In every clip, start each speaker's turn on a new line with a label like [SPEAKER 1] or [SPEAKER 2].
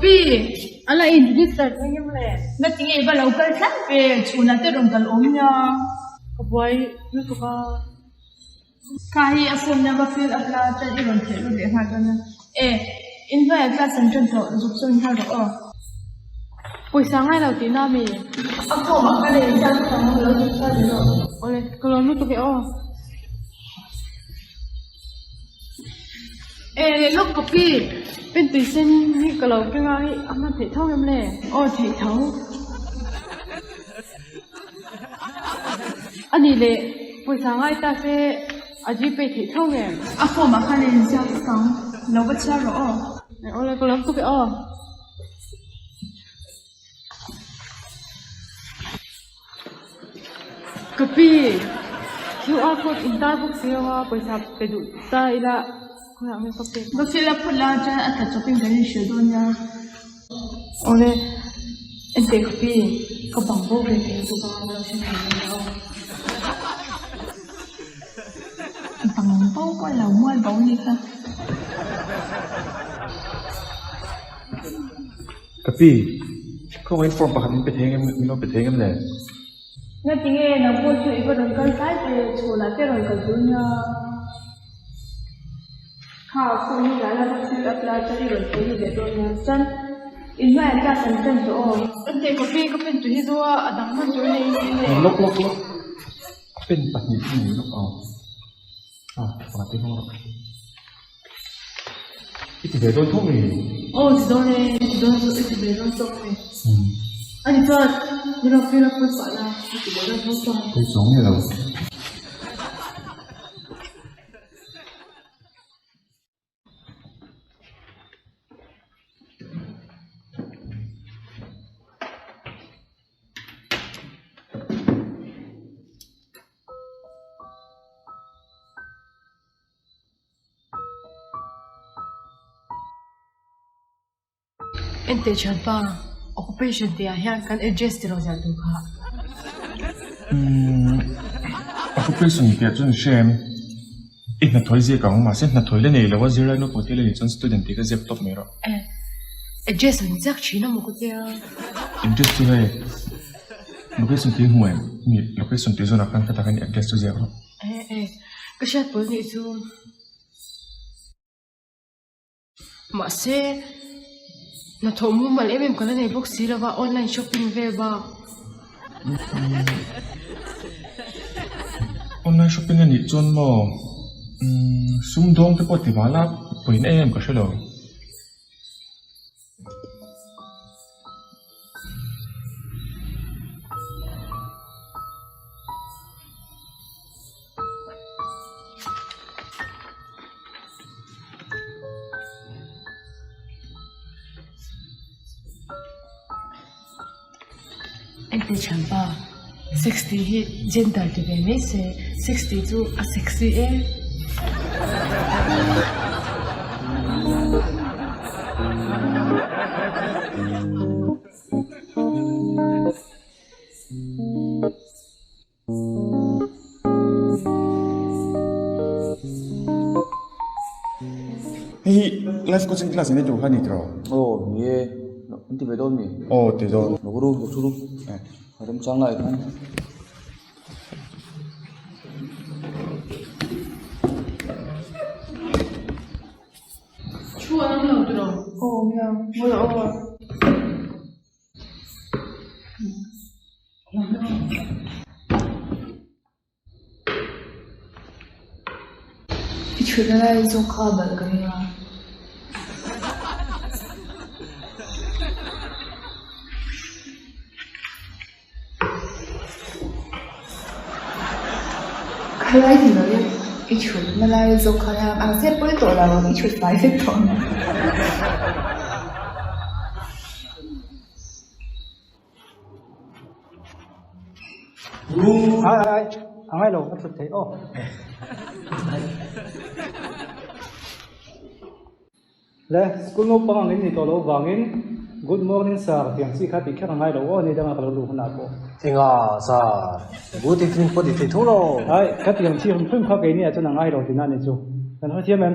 [SPEAKER 1] Kapi, a la in register thei em le? Ngati nge i va lo kal tlat ve, chhunah te rawn kal awm nia. Ka buai lutuk a. Kha hi a form nia va fill up la chuan i rawn theih lut leh nghal dawn a. E, in hnuaiah class an ṭan tawh, zuk sawn nghal rawh aw. Pawisa ngai lo tihna ami? A form ah khan a inziak vek ang, lo zuk chhuah leh rawh. Awle, ka lawm lutuk e aw. E leh lawk copy pen tui sen hi ka lo keng a hei a hman theih tho em le? Aw theih tho. A nih leh pawisa ngai ta se a gpay theih tho nge? A form ah khan a inziak vek ang, lo va chhiar rawh aw. Aw le ka lawm tuk e aw. Ka pi, QR code in tar bawk si lo a, pawisa pe duh ta ila khawiah nge ka pek ang? Va fill up phawt la chuan a tla chawpin kan inhrilh dawn nia. Awle, enteh ka pi, ka bang bo ve thei lutuk a, lo hre thei lo nia aw. Bang bo pawh lo mual bo ni kha.
[SPEAKER 2] Ka pi, khawngaih in form pakhat min pe thei ang em, min lo pe thei ang em le?
[SPEAKER 1] Ngati nge nang pawh chu i va rawn kal tlai ve, chhawlah te rawn kal tur nia. Kha phone hi la la va fill up la chuan i rawn thei lut leh dawn nia. Chuan in hnuaiah class an ṭan tawh aw. An teh ka pi, ka pen tu hi zo a, a dang hman tur nei in le.
[SPEAKER 2] Lawk lawk lawk, pen pahnih hi nei lawk ang. Ah, pakhat hi hmang rawh. I ti ve dawn tho mi?
[SPEAKER 1] Aw ti dawn e, i ti dawn i ti ve dawn tawk mi. Ani chuan min rawn fill up pui pah la, i ti ve dawn tho chuan.
[SPEAKER 2] Kei chuang nge lo.
[SPEAKER 1] Enteh thianpa, occupation tih ah hian kan address tih rawh ziah tur kha.
[SPEAKER 2] Umm, occupation tih ah chuan i hre em? I hnathawih ziak ang, mahse hnathawih la nei lo a zirlai naupang te la nih chuan student tih kha ziak tawp mai rawh.
[SPEAKER 1] Eh, address an ziak thin a maw ka tia.
[SPEAKER 2] Address chu hei, location tih hmu em? Mi location tih zawnah khan ka tak a ni address chu ziak rawh.
[SPEAKER 1] Eh eh, ka hriat pawl nih chu. Mahse, hnathawh mumal em em ka la nei bawk si lova online shopping vel bak.
[SPEAKER 2] Online shopping a nih chuan maw sumdawng te pawh ti val a pawina em em ka hre lo.
[SPEAKER 1] Enteh thianpa, sexy hi gender ti ve mai se, sexy chu a sexy em.
[SPEAKER 2] Hei hi life coaching class an nei tur kha a ni tawh.
[SPEAKER 3] Aw ni e, an ti ve dawn mi?
[SPEAKER 2] Aw ti dawn.
[SPEAKER 3] Lo ru, lo thu ru. A remchang lai khan.
[SPEAKER 1] Thu an awm lo tiraw? Aw awm lo, ngawi aw. I thutna lai zawk kha balh ka ring a. Khalai ni lo in i thutna lai zawk kha hian ang zet pawi tawh lo i thut fai vek tawh ang.
[SPEAKER 4] Ai ai ai, a ngai lo ka thut thei aw. Le, school naupang ang in ni tawh loh vangin Good morning sir tih ang chi kha tih kher a ngai lo aw ni danga ka lo luh hunah pawh.
[SPEAKER 3] Enga sir, good evening pawh ti thei tho lo.
[SPEAKER 4] Ai, ka tih ang chi hrim hrim kha keini ah chuan a ngai lo tihna a ni chu. Kan hrethiam em?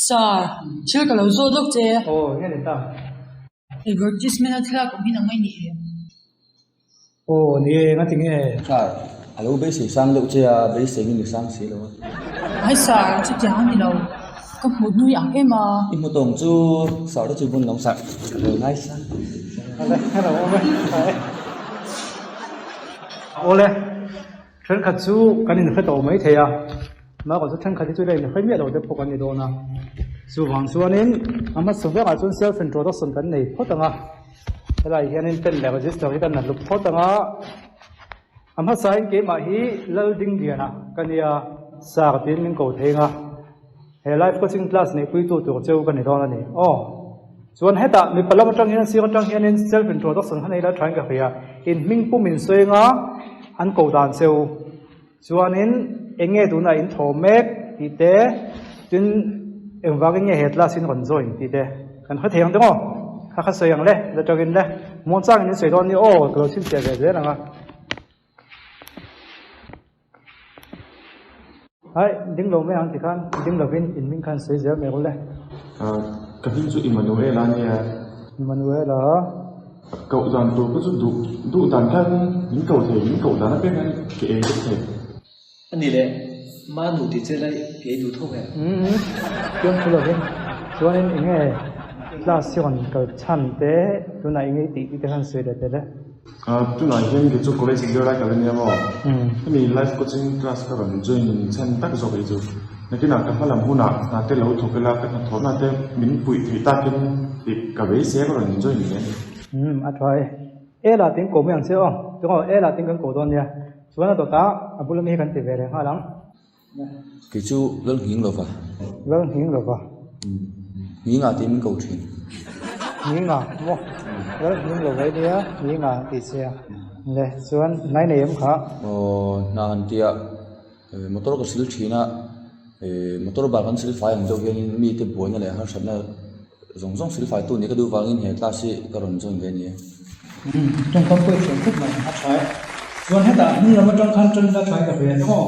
[SPEAKER 5] Sir, thil ka lo zawt lawk che.
[SPEAKER 4] Aw, nge ni ta?
[SPEAKER 5] Advertisement a thlalak awm hi nang mai ni em?
[SPEAKER 4] Aw, ni e, ngati nge?
[SPEAKER 6] Sir, a lo beisei sang deuh che a, beisei nge ni sang si lo a.
[SPEAKER 5] Ai sir, chutiang a ni lo. Ka hmuh hnui ang em a.
[SPEAKER 6] I hmu tawng chu sir te chu bun lo sir, ka lo ngai sang.
[SPEAKER 4] Awle, hello awm e, tha e. Awle. Thenkhat chu kan inhre tawh mai thei a, mahka chu thenkhat hi chu la inhre miah lo te pawh kan ni dawn a. Chuvang chuanin a hmasa berah chuan self introduction kan nei phawt ang a, helai hianin pen leh register hi kan la hlup phawt ang a. A hmasain keimah hi Laldingliana ka nia, Sir tiin min ko thei ang a. He life coaching class neihpuitu tur cheu ka ni dawn a ni. Aw. Chuan hetah mipa lam atang hian sir atang hianin self introduction kha nei la thain ka hria. In hming pum in sawi anga an ko dan cheu. Chuanin eng nge tunah in thaw mek tih te, tin engvangin nge he class in rawn join tih te kan hre thei ang deuh aw. Kha kha sawi ang le, la tangin le. Muangchangin in sawi dawn ni aw, ka lo chhinchhiah ve zel ang a. Hai, ding lo mai ang ti khan, ding lovin in hming khan sawi zel mai rawh le.
[SPEAKER 2] Ka hming chu Immanuela a nia.
[SPEAKER 4] Immanuela.
[SPEAKER 2] Koh dan tur pawh chu duh duh dan khan min ko thei, min koh dan apiang hian ka ei vek thei.
[SPEAKER 3] A ni le, Manu ti che lai ka ei duh thawk em?
[SPEAKER 4] Umm, fiam thu lovin chuanin eng nge class hi rawn kal chhan te, tunah eng nge i tih tih te khan sawi leh tel e.
[SPEAKER 2] Tunah hian kei chu college zir lai ka la nia maw? Hemi life coaching class ka rawn join chhan tak zawk hi chu nakinah ka hmalam hunah hna te lo thawk ila ka hnathawhna te min puih theih takin tih ka beisei a ka rawn join ve a ni.
[SPEAKER 4] Umm a tha e. E lah tin ko mai ang che aw. Tungaw e lah tin kan ko dawn nia. Chuan a dawtah a bula mi hi kan ti ve leh nghal ang.
[SPEAKER 6] Kei chu lal nghing lova.
[SPEAKER 4] Lal nghing lova.
[SPEAKER 6] Nghinga tih min ko thin.
[SPEAKER 4] Nghinga maw? Lal nghing lova i nia, nghinga an tih che a. Le chuan hnai nei em kha?
[SPEAKER 6] Aw hna han tia motor ka sil thin a, motor bak an sil fai ang deuh hianin mite buaina leh harsatna zawng zawng sil fai tu nih ka duh vangin he class hi ka rawn join ve a ni e.
[SPEAKER 4] Umm tawngkam pawh i thiam khawp mai a tha e. Chuan hetah hnung lam atang khan tan ila tha i ka hria emaw?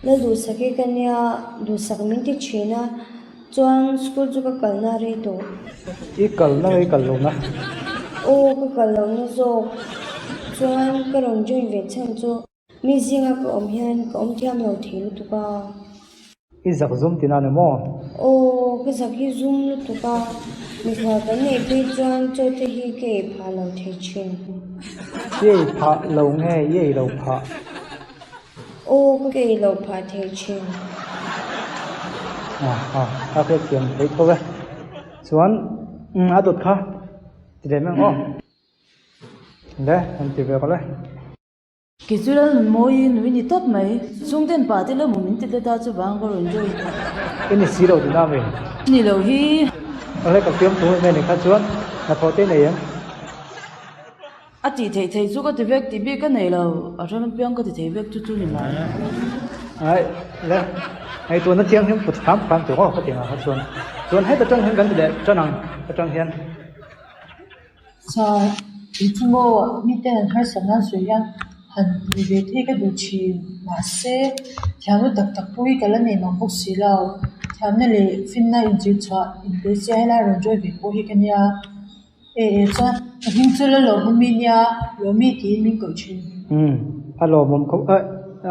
[SPEAKER 7] La duhsak hi ka nia, duhsak min ti thin a, chuan school chu ka kalna rei tawh.
[SPEAKER 4] I kalna nge i kal lohna?
[SPEAKER 7] Aw ka kal lohna zawk, chuan ka rawn join ve chhan chu. Mi zinga ka awm hian ka awm thiam lo thei lutuk a.
[SPEAKER 4] I zak zum tina ni maw?
[SPEAKER 7] Aw, ka zak hi zum lutuk a. Mikhua kan neih phei chuan chaw te hi ka ei phah lo thei thin.
[SPEAKER 4] I ei phah lo nge i ei lo phah?
[SPEAKER 7] Aw, ka ei lo phah thei thin.
[SPEAKER 4] Aha, ka hriatthiam thei tho e. Chuan, a dawt kha ti leh mai ang aw. Le, han ti ve rawh le.
[SPEAKER 5] Kei chu lal nun mawi nui ni tawp mai. Chhungten pa te lawm min ti tlat a chuvang ka rawn join kha.
[SPEAKER 4] I ni si lo tih na mi?
[SPEAKER 5] Ni lo hi.
[SPEAKER 4] Awle ka fiam thu em em kha chuan hnathawh te nei em?
[SPEAKER 5] A tih theih theih chu ka ti vek tih bik ka nei lo, a ram apiang ka ti thei vek chu chu ni mai.
[SPEAKER 4] Ai le, hei tuna thianghlim put hram hram tur aw ka ti ang kha chuan. Chuan heta tang hian kan ti leh tan ang atang hian.
[SPEAKER 5] Sir, i thu maw? Miten an harsat nan sawi hian han pui ve thei ka duh thin. Mahse, thiamna tak tak pawh hi ka la nei mang bawk si lo. Thiamna leh finna inzir chhuah inpei sia helai rawn join ve pawh hi ka nia. E e chuan, ka hming chu la lawmawm i nia, lawmi tiin min koh thin.
[SPEAKER 4] Umm, a lawmawm khawp a,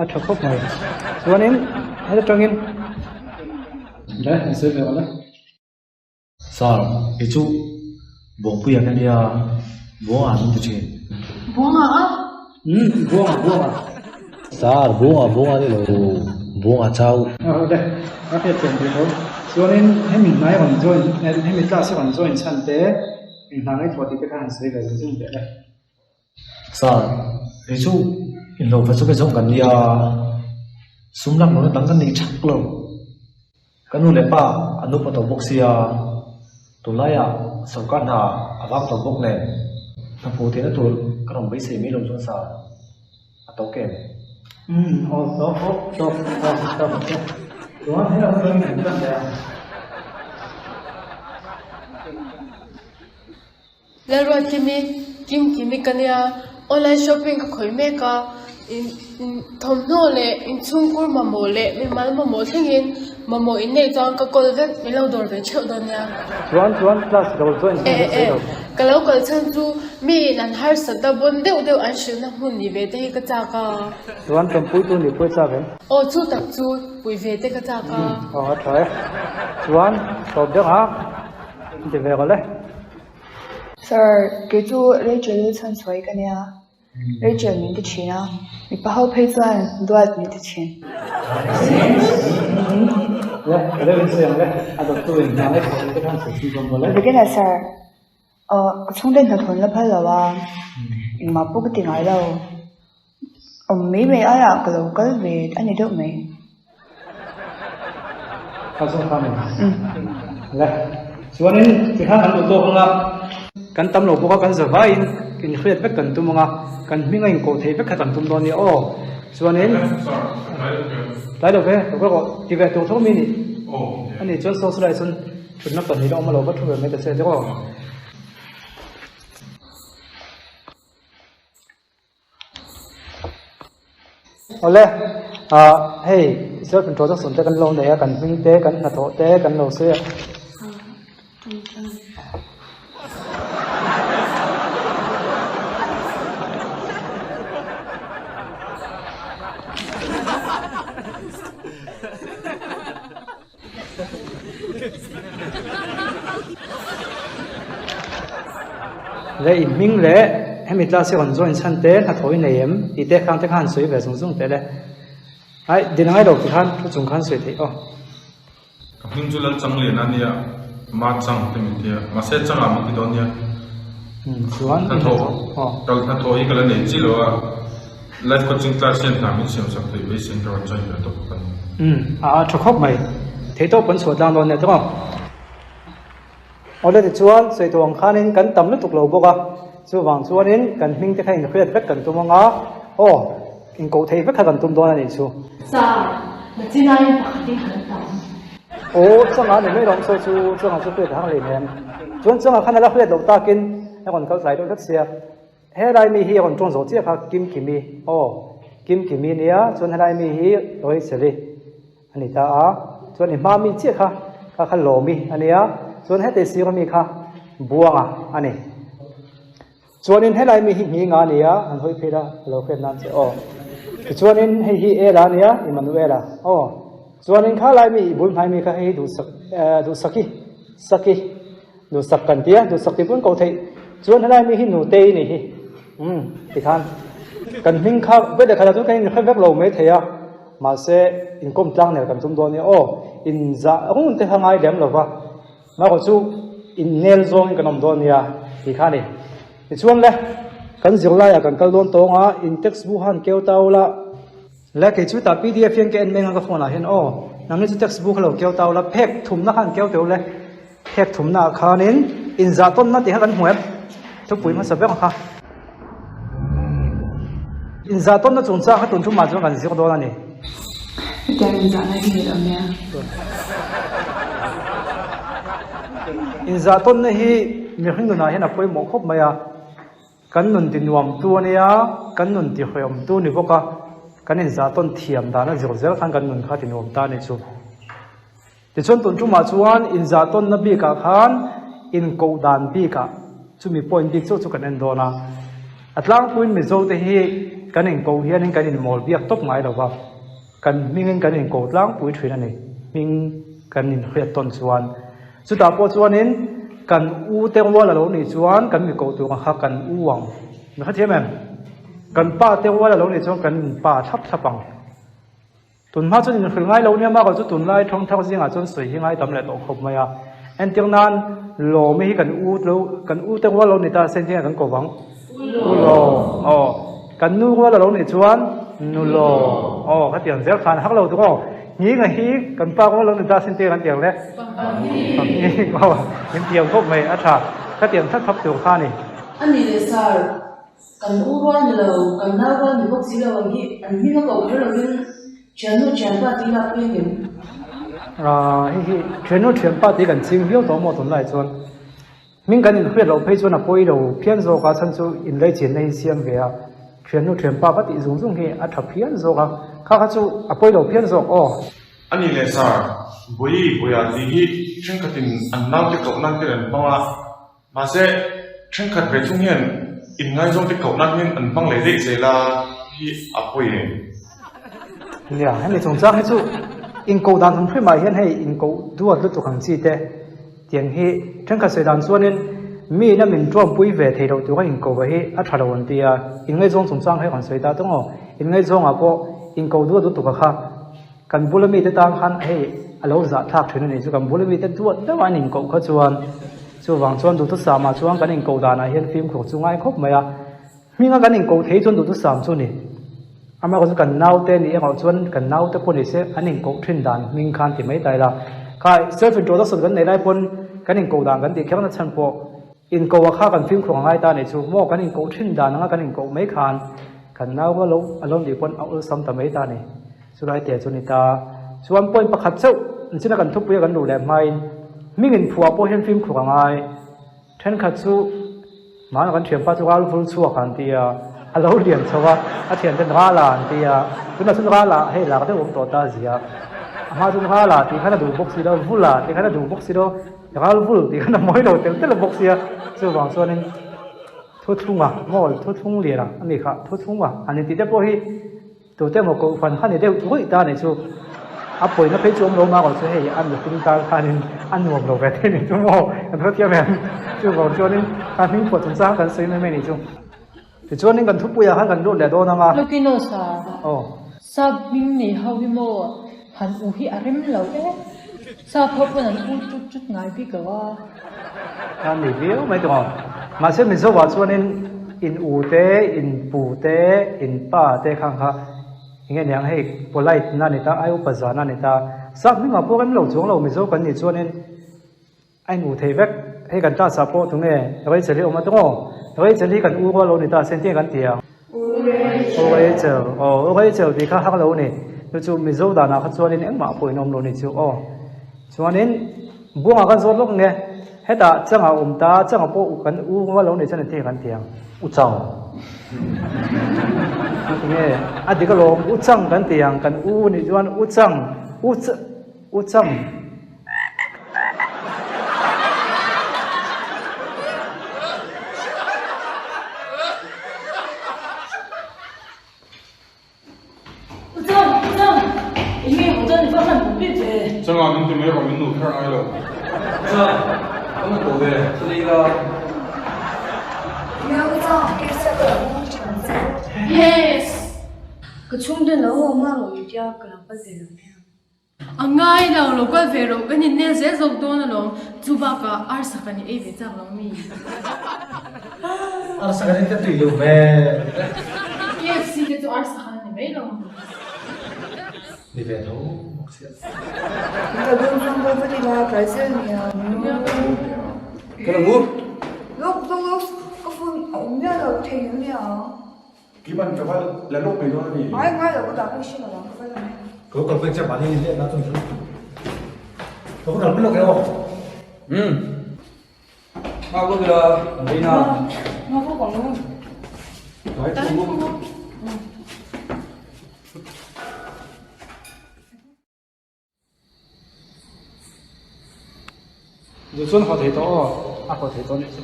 [SPEAKER 4] a tha khawp mai. Chuanin, heta tangin. Le, in sawi ve rawh le.
[SPEAKER 3] Sir, kei chu Buangpuia ka nia, Buanga min ti thin.
[SPEAKER 1] Buanga a?
[SPEAKER 4] Umm, Buanga, Buanga.
[SPEAKER 3] Sir, Buanga, Buanga ni lo, Buanga chau.
[SPEAKER 4] Aw le, a hriat thiam thei tho. Chuanin hemi hnai rawn join, hemi class hi rawn join chhan te, eng hna ngaihtuah tih te kha han sawi ve zung zung teh le.
[SPEAKER 3] Sir, kei chu inhlawhfa chu ka zawng kan nia, sum lak lohna dang kan nei thak lo. Ka nu leh pa an upa tawh bawk sia, tunlaiah sorkar hna a vang tawh bawk nen, hna hmuh theihna tur ka rawn beisei mai lo chuan sir, a tawk em?
[SPEAKER 4] Umm, aw tawk aw, tawk aw, tawk tawk. Chuan helai chuan kan tan leh a.
[SPEAKER 1] Lalruatkimi, Kimkimi ka nia, online shopping ka khawih mek a.
[SPEAKER 8] Thawmhnaw leh inchhungkhur mamawh leh mimal mamawh thlengin mamawh in neih chuan ka kawl vek min lo dawr ve theuh dawn nia.
[SPEAKER 4] Chuan chuan class lo join zui vek
[SPEAKER 8] sawi lo. Ka lo kal chhan chu mi in an harsat a bawn deuh deuh an hrilhna hmun ni ve te hi ka chak a.
[SPEAKER 4] Chuan tawmpui tu ni pawh i chak em?
[SPEAKER 8] Aw chu tak chu pui ve te ka chak a.
[SPEAKER 4] Aw a tha e. Chuan tawp deuh a ti ve rawh le.
[SPEAKER 9] Sir, kei chu Rachel chhanchhuah hi ka nia. Rachel min ti thin a, mipa ho phei chuan duat min ti thin. Vekin a sir, aw ka chhungte hnathawh la phal lo a, engmah pawh ka ti ngai lo, awm mai mai aiah ka lo kal ve a ni deuh mai.
[SPEAKER 4] Chuanin tikhan kan duh tawk anga kan tam lo bawk a, kan za vaiin inhriat vek kan tum anga kan hming a inkoh theih vek kha kan tum dawn nia aw. Chuanin tlai lo ve, lo kal rawh ti ve tur tho mi ni. Ani chuan saw silai chuan thutna pahnih la awm a lo va thu ve mai ta che tiraw. Awle, ah hei self introduction te kan lo nei a, kan hming te, kan hnathawh te kan lo sawi a. Leh in hming leh hemi class hi rawn join chhan te hnathawh i nei em tih te khang te khan sawi ve zung zung teh le. Ai din angai lo tikhan thu chung khan sawi theih aw.
[SPEAKER 2] Ka hming chu Lalchanglian a nia, Ma Chang te min ti a, mahse Changah min ti dawn nia.
[SPEAKER 4] Chuan
[SPEAKER 2] hnathawh kal hnathawh hi ka la nei chi lo a. Life coaching class hian hna min siam sak theih beisein ka rawn join ve tawp bawk a ni.
[SPEAKER 4] Umm a tha khawp mai. Theihtawp kan chhuah tlang dawn nia tawng. Awle tichuan sawi tawh ang khanin kan tam lutuk lo bawk a, chuvang chuanin kan hming te kha inhriat vek kan tum anga aw inkoh theih vek kha kan tum dawn a nih chu.
[SPEAKER 1] Sir, nachinain pakhat in kan tam.
[SPEAKER 4] Aw changa ni mai lawm saw chu changa chu hriat a hang leh nem. Chuan changa khan a la hriat loh takin a rawn kal tlai deuh hlek sia. Helai mi hi a rawn tawng zawh chiah kha Kimkimi, aw, Kimkimi nia, chuan helai mi hi Rachel-i a ni ta a, chuan i hma mi chiah kha kha kha Lawmi a nia, chuan hetei sira mi kha Buanga a ni. Chuanin helai mi hi Hminga a nia, an hawi phei la, a lo hriat nan che, aw. Tichuanin hei hi Ela a nia, Emmanuela, aw. Chuanin kha lai mi i bul hmai mi kha hei hi Duhsak, Duhsaki, Saki. Duhsak kan ti a, duhsak tih pawn ko theih chuan helai mi hi nutei ni hi umm tikhan kan hming kha vek leh khatah chuan kan inhre vek lo mai thei a, mahse inkawm tlang nel kan tum dawn nia aw, inzah run te kha ngai lem lo va, marawh chu innel zawngin kan awm dawn nia tih kha a ni. Tichuan le kan zirlaiah kan kal dawn tawng a, in text bu han keu tau la. Le kei chu tah pdf hian ka en meng a ka phone ah hian aw nangni chu text book a lo keu tau la phek thumna khan keu teu le phek thumna ah khanin inzah tawnna tih kha kan hmu em thupui hmasa ber kha inzah tawnna chungchang kha tun thumah chuan kan zir dawn a ni.
[SPEAKER 9] Hetiang inzahna hi ni lo nia.
[SPEAKER 4] Inzah tawnna hi mihring nunah hian a pawimawh khawp mai a. Kan nun ti nuamtu a nia, kan nun ti hawihawmtu ni bawk a, kan inzahtawn thiam dan a zir zel khan kan nun kha ti nuam ta a ni chu. Tichuan tun tumah chuan inzahtawnna bikah khan inkoh dan bikah chumi point bik chauh chu kan en dawn a. A tlangpuiin Mizote hi kan inkoh hianin kan inmawl biak tawp ngai lo va, kan hmingin kan inkoh tlangpui thin a ni, hming kan inhriat tawn chuan. Chutah pawh chuanin kan u te rual a lo nih chuan kan mi koh tur ang kha kan u ang. Mi hrethiam em? Kan pa te rual a lo nih chuan kan pa thlap thlap ang. Tun hma chuan inhrilh ngai lo nia mah chu tunlai thawng thar zingah chuan sawi hi ngai tam leh tawh khawp mai a. Entir nan lawmi hi kan u lo kan u te rual lo ni ta se engtin nge kan ko vang? U lawm. Aw. Kan nu rual a lo nih chuan nu lawm. Aw khatiang zel khan hak lo tuk aw. Hninga hi kan pa rual lo ni ta sin te kan tiang le. Hning aw min tiang khawp mai a tha. Khatiang thlap thlap tur kha a ni.
[SPEAKER 5] A ni le sir, kan u rual ni lo, kan nau rual ni bawk si lo ang hi an hming a koh kher lovin thiannu thianpa tih lak pui ang em?
[SPEAKER 4] Hei hi thiannu thianpa tih kan ching viau tawh maw tunlai chuan. Hming kan inhriat loh phei chuan a pawi lo phian zawk a, chhan chu inlei chenna hi siam ve a. Thiannu thianpa va tih zung zung hi a tha phian zawk a, kha kha chu a pawi lo phian zawk aw.
[SPEAKER 2] A ni leh sir, Bawi Bawia tih hi thenkhatin an naute koh nan ten an hmang a, mahse thenkhat ve thung hian inngaizawngte koh nan hian an hmang leh daih zel a hi a pawi em?
[SPEAKER 4] Nia, hemi chungchang hi chu inkoh dan hrim hrimah hian hei inkoh duat lutuk ang chi te tiang hi thenkhat sawi dan chuanin mi ina min tuampui ve thei loh tura inkoh hi a tha lo an ti a, inngaizawng chungchang hi kan sawi ta tawng aw, inngaizawngah pawh inkoh duat lutuk a kha kan bula mite tan khan hei a lo zah thlak thin a nih chu, kan bula mite duat deuh a an inkoh kha chuan chuvang chuan duhthusam-ah chuan kan inkoh danah hian fimkhur chu ngai khawp mai a. Hminga kan inkoh thei chuan duhthusam chu ni. Amaherawhchu chu kan naute nih erawh chuan kan naute pawh ni se an inkoh thin dan hming khan ti mai ta ila. Kha self introduction kan nei lai pawn kan inkoh dan kan tih kher na chhan pawh inkoh a kha kan fimkhur a ngai ta nih chu maw kan inkoh thin dan anga kan inkoh mai khan kan nau a lo a lo nih pawn a awlsam ta mai ta ni. Chulai te chu ni ta. Chuan point pakhat chauh china kan thupui a kan luh leh hmain hming inphuah pawh hian fimkhur a ngai. Thenkhat chu mahna kan thianpa chu ral vul chhuak an ti a, a lo lian chho a, a thianten rala an ti a, tunah chuan rala hei lak deuh awm tawh ta zia, a hma chuan rala tih khan a duh bawk si lo, vula tih khan a duh bawk si lo, ral vul tih khan a mawi lo tel tel bawk sia, chuvang chuanin thuthlunga maw thuthlung liana a ni kha thuthlunga han intih te pawh hi Tute emaw kohhran kha ni deuh ruih ta nih chu a pawina phei chu awm lo mah erawh chu hei a mihring tan khanin a nuam lo ve thei nih chu maw kan hrethiam em? Chuvang chuanin kha hming phuah chungchang kan sawi mai mai nih chu. Tichuanin kan thupuiah khan kan lut leh dawn ang a.
[SPEAKER 5] Lukinosa,
[SPEAKER 4] Aw.
[SPEAKER 5] Sap hming nei ho hi maw han u hi a rem lo e. Sap ho pawn an u chut chut ngai bik lo a.
[SPEAKER 4] A ni viau mai tawh ang. Mahse Mizoah chuanin in u te, in pu te, in pa te khang kha enge niang hei polite na ni ta, ai upa zan a ni ta. Sap hmingah pawh rem lo chuang lo Mizo kan nih chuanin a in u thei vek. Hei kan class ah pawh tunge Rachel hi awm a tawng aw. Rachel hi kan u rual lo ni ta se engtin nge kan ti ang? U Rachel, aw U Rachel tih kha har lo ni. Chu chu Mizo danah kha chuanin engmah pawh in awm lo ni chu aw. Chuanin buangah kan zawt lawk nge hetah changah awm ta, changah pawh kan u rual lo ni chuan engtin nge kan ti ang?
[SPEAKER 3] U Chang.
[SPEAKER 4] Nge a dik alawm U Chang kan ti ang, kan u nih chuan U Chang, U Ch, U Chang.
[SPEAKER 2] Changa min ti mai rawh min nu kher ngai lo.
[SPEAKER 3] Chang, ka man tawh ve, ka lei la.
[SPEAKER 8] Yes!
[SPEAKER 7] Ka chhungte lo awm a rawh intia ka lo kal ve lo hian.
[SPEAKER 8] A ngai lo, lo kal ve rawh, kan innel zel zawk dawn alawm, chu bakah arsa kan i ei ve chak lo mi?
[SPEAKER 3] Arsa kan ei ka tui lo hmel.
[SPEAKER 8] KFC te chu arsa khan a ni mai lo.
[SPEAKER 3] Ni ve tho bawk sia.
[SPEAKER 9] Ka dawn chuan kal vat ila, tlai zel nia.
[SPEAKER 6] Ka la ngu.
[SPEAKER 9] Lawk lawk lawk, ka phone a awm miah lo thei ania.
[SPEAKER 2] Kiman ka va la lawk mai dawn a ni.
[SPEAKER 9] Ngai ngai lo ka dah ka hre lo ang ka va la mai.
[SPEAKER 3] Ka lo kalpui chiah mahni in lehna chuan chu ka va kalpui lawk e aw.
[SPEAKER 6] Umm. Nghak lawk ila an vei na.
[SPEAKER 5] Nghak lawk ang u.
[SPEAKER 6] Tlai chu mu.
[SPEAKER 4] Duh chuan haw thei tawh aw, a haw thei tawh nih chu.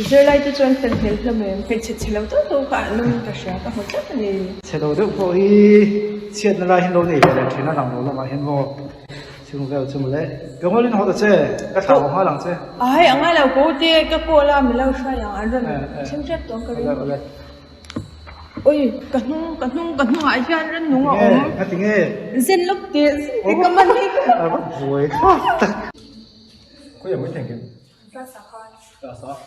[SPEAKER 1] Zirlai te chuan fel hmel hlawm em, hmeichhe chhe lo deuh deuh kha an awm ka hria, ka hmu tlat a ni.
[SPEAKER 4] Chhe lo deuh pawh hi chhiatna lai hian lo nei ve leh thin a lang lo lamah hian maw chung vel chu mawle. Kawngawlin haw ta che, ka thlah haw nghal ang che.
[SPEAKER 1] Ai a ngai lo ko te, ka call a mi lo hruai ang, an rawn thleng tep tawh ang ka ring.
[SPEAKER 4] Awle awle.
[SPEAKER 1] Oi, ka hnung, ka hnung, ka hnungah hian rannung a awm.
[SPEAKER 4] Tinge, tinge.
[SPEAKER 1] Zen lawk teh, zen teh ka man hi.
[SPEAKER 4] A va buai thlak tak.
[SPEAKER 3] Khawi ang mai theng kim?
[SPEAKER 1] Class ah khan.
[SPEAKER 3] Class ah.